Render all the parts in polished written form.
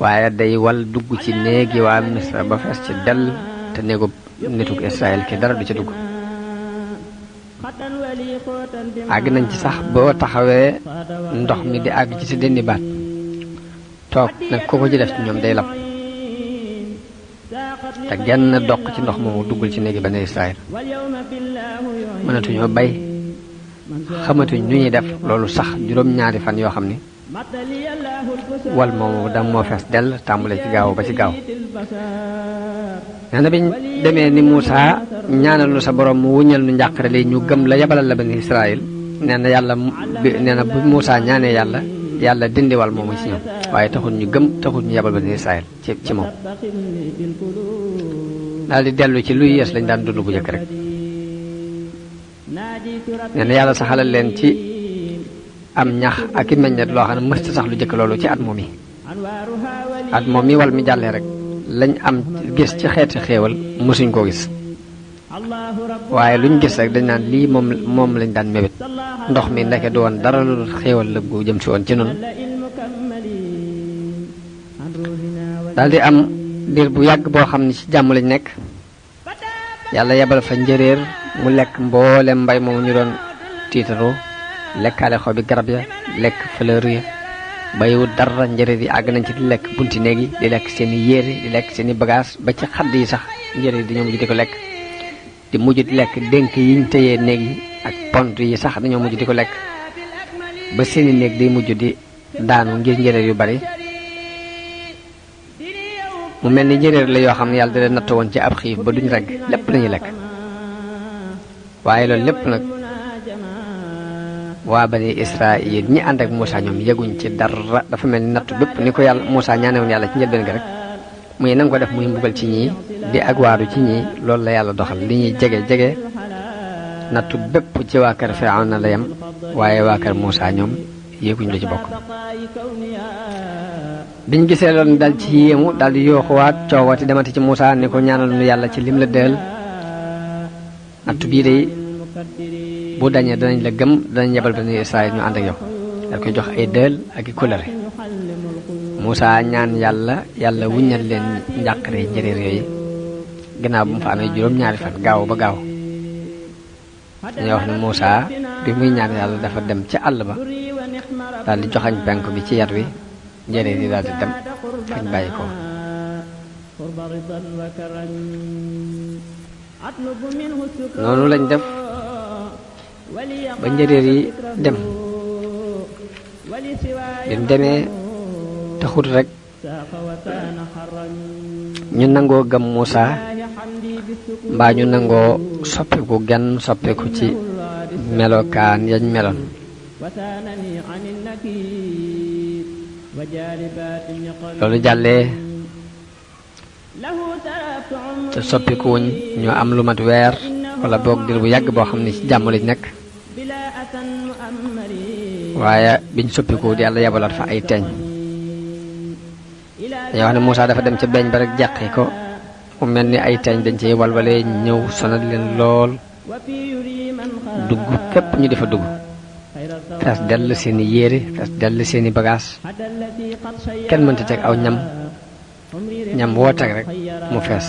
waaye day wal dugg ci néegi waa Misra ba fees ci dell te néegub nituk Israël ki dara du ca dugg. àgg nañ ci sax boo taxawee ndox mi di àgg ci sa dënni baat toog nag ku ko ci def ci ñoom day lab te genn doq ci ndox moomu duggul ci néegi bani Israël. mënatuñoo bay xamatuñ lu ñuy def loolu sax juróom-ñaari fan yoo xam ni wal moomu da moo fees dell tàmbale ci gaaw ba ci gaaw. nee na biñ demee ni Muusa ñaanal nu sa borom mu wuññal nu njàqare li ñu gëm la yabalal la bani Israël. nee na yàlla nee na bu Muusa ñaanee yàlla dindi wal moomu ci ñoom waaye taxul ñu gëm taxul ñu yabal bani Israël ci moom. daal di dellu ci luy yees lañ daan dund bu njëkk rek. nee na yàlla saxalal leen ci am ñax ak i meññet loo xam ne mësta sax lu jëkk loolu ci at moom yi wal mi jàllee rek lañ am gis ci xeeti xéewal mësuñ koo gis waaye luñ gis rek dañ naan lii moom lañ daan mébét. ndox mi ndeke du woon dara lu xéewal la gu jëm si woon ci noonu. daal di am diir bu yàgg boo xam ne ci jàmm lañ nekk yàlla yebal fa njëréer mu lekk mboolem mbay moomu ñu doon tiitaroo lekkaale xobi garab ya lekk fleur ya bayiwut dara. njëréer yi àgg nañ ci di lekk bunti néeg yi di lekk seen i yére di lekk seen i bagage ba ci xadd yi sax njëréer yi dañoo mujj di ko lekk di mujj di lekk dénk yiñ tëyee néeg yi ak pont yi sax dañoo mujj di ko lekk ba seen i néeg day mujj di daanu ngir njëréer yu bari. mu mel ni njëréer la yoo xam ne yàlla da leen natt woon ci ab xiif ba duñ regg lépp lañuy lekk waaye loolu lépp nag waa bani Israël ñi ànd ak Muusa ñoom yeguñ ci dara. dafa mel ni natt bépp ni ko yàlla Muusa ñaanewoon yàlla ci njëlbeen gi rek muy nanga ko def muy mbugal ci ñii di ak waaru ci ñii loolu la yàlla doxal. li ñuy jege nattu bépp ci waa kër Firawna la yem waaye waa kër Muusa ñoom yéeguñ lu ci bokk. biñ gisee loolu dal ci yéemu dal di yooxuwaat coowati demati ci Muusa ni ko ñaanal nu yàlla ci lim la dël nattu bii de bu dañee danañ la gëm danañ yebal bani Israël ñu ànd ak yow dal koy jox ay dël ak i kóllëre. Muusa ñaan yàlla wuññal leen njàqare njëréer yooyu gannaaw bu mu fa amee juróom-ñaari fan gaaw ba gaaw. dañuy wax ne Muusa bi muy ñaan yàlla dafa dem ci àll ba daal di joxañ penk bi ci yat wi njëréer yi daal di dem fañ bàyyi ko. noonu lañ def ba njëréer yi dem. bi mu demee taxut rek ñu nangoo gëm Muusa mbaa ñu nangoo soppiku genn soppiku ci melokaan yañ meloon. loolu jàllee te soppikuwuñ ñu am lu mat weer wala boog dir bu yàgg boo xam ne ci jàmm lañ nekk waaye biñ soppiku di yàlla yabalaat fa ay teeñ. dañoo wax ne Muusa dafa dem ca beeñ ba rek jàqi ko mu mel ni ay teeñ dañ ci walwalee ñëw sonal leen lool dugg képp ñu di fa dugg fees dell seeni yére fees dell seeni bagage kenn mënta teg aw ñam woo teg rek mu fees.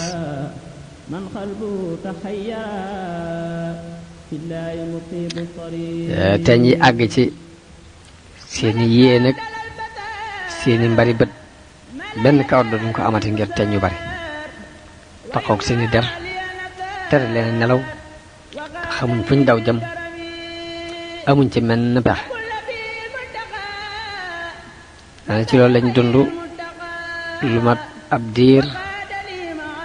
teeñ yi àgg ci seeni yéen ak seeni mbari bët benn kawar duñ ko amati ngir teeñ yu bari taxoog seeni der tere leen nelaw xamuñ fuñ daw jëm amuñ ci menn pexe. daana ci loolu lañ dund lu mat ab diir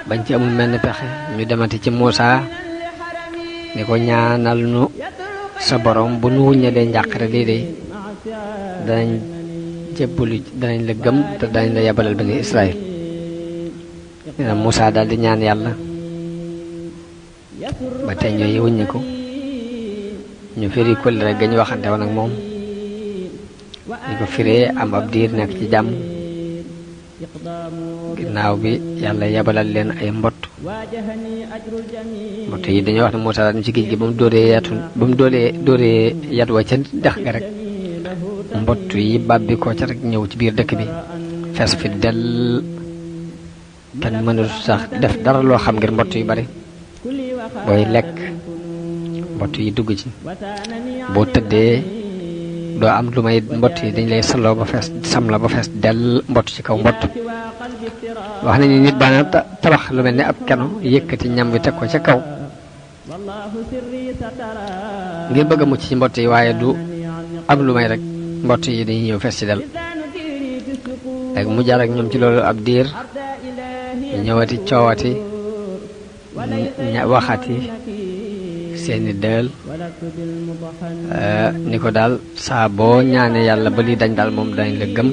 bañ ci amul menn pexe ñu demati ci Muusa ni ko ñaanal nu sa borom bu nu wuññalee njàqare lii de danañ jébbalu danañ la gëm te danañ la yabalal bani Israël. Muusa daal di ñaan yàlla ba tey ñooy wuññiku ñu firi kóllëre ga ñu waxante woon ak moom ñu ko firee am ab diir nekk ci jàmm. ginnaaw bi yàlla yabalal leen ay mbott yi dañoo wax ne Muusa daal ñu ci géej gi ba mu dóoree yat wa ca dex ga rek mbott yi bàbbi ko ca rek ñëw ci biir dëkk bi fees fi dell kenn mënul sax def dara loo xam ngir mbott yu bari booy lekk mbott yi dugg ci boo tëddee doo am lu may mbott yi dañ lay saloo ba fees sam la ba fees dell mbott ci kaw mbott wax nañu nit daana tabax lu mel ne ab keno yëkkati ñam wi teg ko ca kaw ngir bëgg a mucc ci mbott yi waaye du am lu may rek mbott yi dañuy ñëw fees ci dell léegi mu jar ak ñoom ci loolu ab diir ñëwati coowati waxati seeni dël ni ko daal saa boo ñaanee yàlla ba lii dañ daal moom dañ la gëm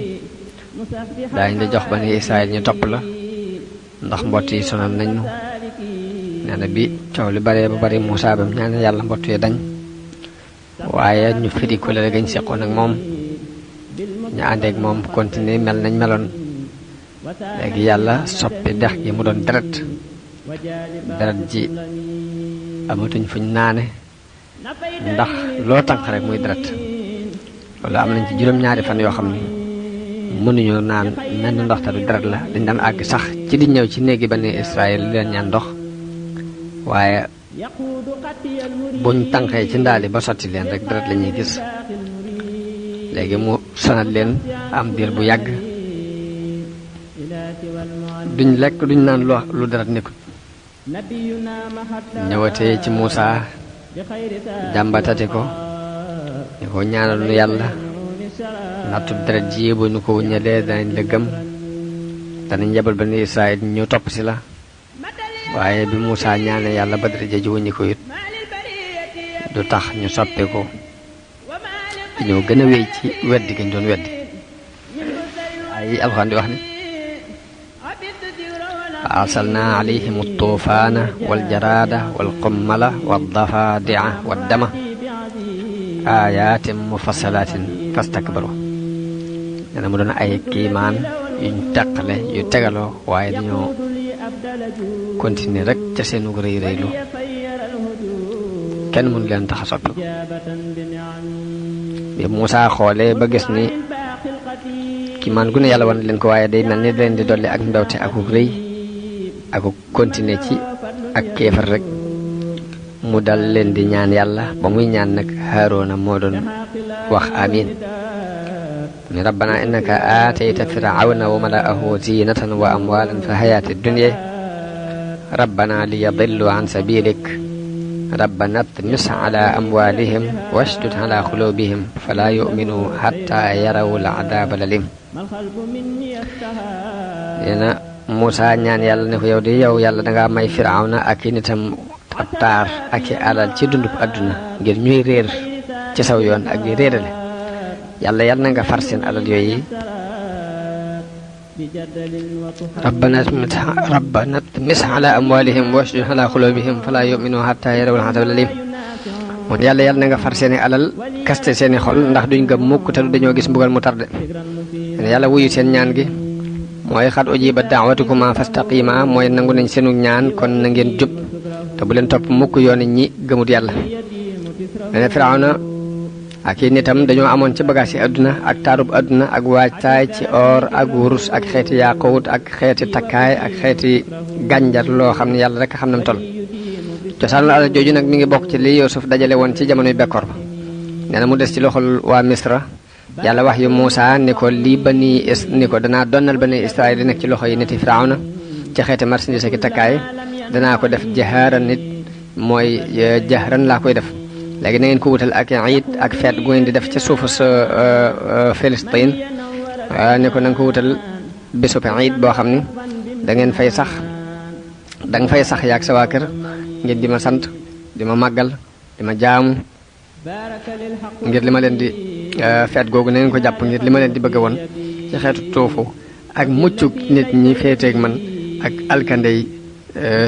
dañ la jox bani Israël ñu topp la ndax mbott yi sonal nañ ñu nee na bi coow li baree ba bari Muusaa bam ñaanee yàlla mbott yi dañ waaye ñu firi ko la gañ seqoon ak moom ñu àndeek moom continuer mel nañ meloon léegi yàlla soppi dex gi mu doon deret ji amatuñ fuñ naane ndax loo tànq rek muy deret loolu am nañ ci juróom-ñaari fan yoo xam ne mënuñu naan menn ndox te du deret la dañ daan àgg sax ci di ñëw ci néegi bani Israël li leen ñaan ndox waaye buñ tànqee ci ndaali ba sotti leen rek deret la ñuy gis léegi mu sonal leen am diir bu yàgg duñ lekk duñ naan lu deret nekkut ñëwatee ci Muusaa jàmbatati ko ni ko ñaanal nu yàlla nattu deret ji bu nu ko wuññalee danañ la gëm danañ yebal bani Israël ñu topp si la waaye bi Muusaa ñaane yàlla ba deret ji wuññi ko it du tax ñu soppi ko ñoo gën a wéy ci weddi gañ doon weddi ay alxuraan di wax ne fa arsalna alayhim altuufaana waljaraada walqummala waldafaadi'a waddama ayatin mufassalatin fastakbaru nee na mu doon ay kiimaan yuñ teqale yu tegaloo waaye dañoo continuer rek ca seenu rëy rëylu kenn mënu leen tax a soppi bi Muusaa xoolee ba gis ni kiimaan gu ne yàlla wan leen ko waaye day mel ni leen di dolli ak mbewte akuk rëy akuk continuer ci ak kéefar rek mu dal leen di ñaan yàlla ba muy ñaan nag Haaroona moo doon wax amiin ni rabbana innaka aatayta firawna wa mala'ahu zinatan wa amwalan fi hayati dunya rabbana liyadillu an sabilik rabbana tmis ala amwalihim washdud ala qulubihim fala yu'minu hatta yaraw al'adaba lalim neena Muusaa ñaan yàlla ne ko yow de yow yàlla dangaa may firawna ak i nitam ab taar ak i alal ci dundub àdduna ngir ñuy réer ci saw yoon ak di réerale yàlla na nga far seen alal yooyu rabbana tmis ala amwalihim washdud ala qulubihim fala yu'minu hatta yaraw al'adaba lalim moom yàlla na nga far seeni alal kaste seeni xol ndax duñ gëm mukk te dañoo gis mbugal mu tarde yàlla wuyu seen ñaan gi mooy xat ujiba da'watukuma fastaqima mooy nangu nañ seenu ñaan kon na ngeen jub te bu leen topp mukk yoon ñi gëmut yàlla nee na Firawna ak i nitam dañoo amoon ci bagaas yi àdduna ak taarub àdduna ak waajtaay ci or ak wurus ak xeeti yaaqut ak xeeti takkaay ak xeeti gànjar loo xam ne yàlla rek xam nam toll cosaanul alal jooju nag mi ngi bokk ci li Yuusuf dajale woon ci jamonoy bekkoor ba nee na mu des ci loxol waa Misra yàlla wax yu Muusaa ni ko ni ko danaa donnal bani Israël di nekk ci loxo yi niti Firawna ci xeeti marchandise ak takkaay danaa ko def jahaaran nit mooy jahran laa koy def léegi na ngeen ko wutal ak iid ak feet gu ngeen di def ci suufu sa Palestine ne ko na nga ko wutal bésub iid boo xam ni da ngeen fay sax da nga fay sax yaag sa waa kër ngeen di ma sant di ma màggal di ma jaamu ngir li ma leen di feet googu na ngeen ko jàpp ngir li ma leen di bëgg woon ci xeetu tuufu ak muccuk nit ñi féeteeg man ak alkande yi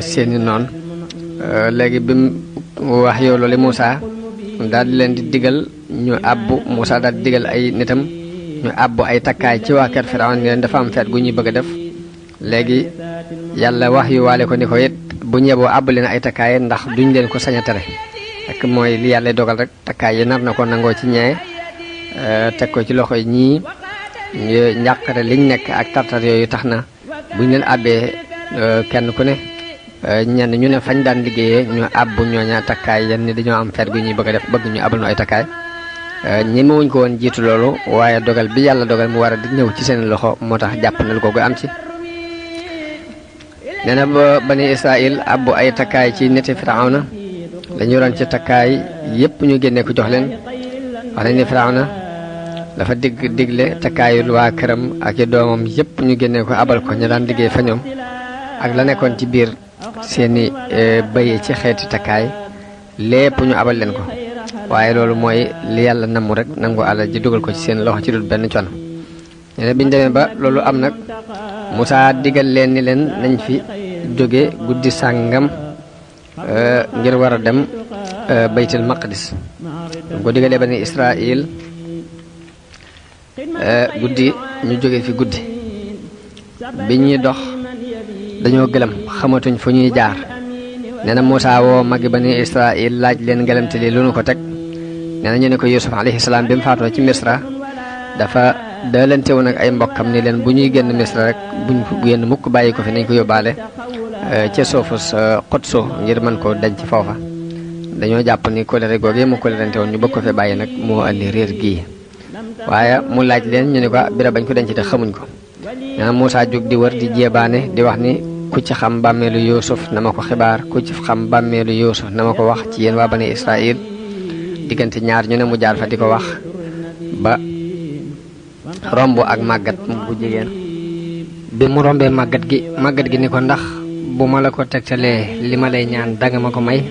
seeni noon léegi bi mu wax yow loolu Muusaa daal di leen di digal ñu àbbu Muusaa daal di digal ay nitam ñu àbbu ay takkaay ci waa kër Firawna ni leen dafa am feet gu ñuy bëgg a def léegi yàlla wax yu waale ko ni ko it bu ñeboo àbb leen ay takkaay ndax duñ leen ko sañ a tere ak mooy li yàlla dogal rek takkaay yi nar na ko nangoo ci ñee teg ko ci loxo yi ñii njàqare liñ nekk ak tartar yooyu tax na buñ leen àbbee kenn ku ne ñenn ñu ne fañ daan liggéeyee ñu àbbu ñooña takkaay yan ni dañoo am fer gu ñuy bëgg a def bëgg ñu abal nu ay takkaay ñemewuñ ko woon jiitu loolu waaye dogal bi yàlla dogal mu war a di ñëw ci seen loxo moo tax jàppandal googu am ci nee na ba bani Israël abbu ay takkaay ci niti Firawna lañu yoroon ci takkaay yépp ñu génnee ko jox leen wax nañ ni Firawna dafa digle takkaayul waa këram ak i doomam yépp ñu génnee ko abal ko ñu daan liggéey fa ñoom ak la nekkoon ci biir seeni bëye ci xeeti takkaay lépp ñu abal leen ko waaye loolu mooy li yàlla namu rek nangu alal ji dugal ko ci seen loxo ci dul benn coono ñu ne biñ demee ba loolu am nag Musaa digal leen ni leen nañ fi jóge guddi sàngam ngir war a dem baytul maqdis ko digalee bani Israël guddi ñu jóge fi guddi bi ñuy dox dañoo gëlëm xamatuñ fu ñuy jaar nee na Musaa woo magi bani Israël laaj leen ngëlamte li lu nu ko teg nee na ñu ne ko Yuusuf alayhi salaam bi mu faatoo ci Misra dafa daalante woon ak ay mbokkam ni leen bu ñuy génn Misra rek buñ génn mukk bàyyi ko fi nañ ko yóbbaale ca suufu Qudsu ngir mën ko denc foofa dañoo jàpp ni kóllëre googee mu kóllërante woon ñu bëgg ko fee bàyyi nag moo andi réer gii waaye mu laaj leen ñu ne ko bira bañ ko denc te xamuñ ko nee na Musaa jóg di wër di jéebaane di wax ni ku ci xam bàmmeelu Yuusuf na ma ko xibaar ku ci xam bàmmeelu Yuusuf na ma ko wax ci yéen waa bani Israël diggante ñaar ñu ne mu jaar fa di ko wax ba romb ak màggat bu jigéen bi mu rombee màggat gi ni ko ndax bu ma la ko tegtalee li ma lay ñaan danga ma ko may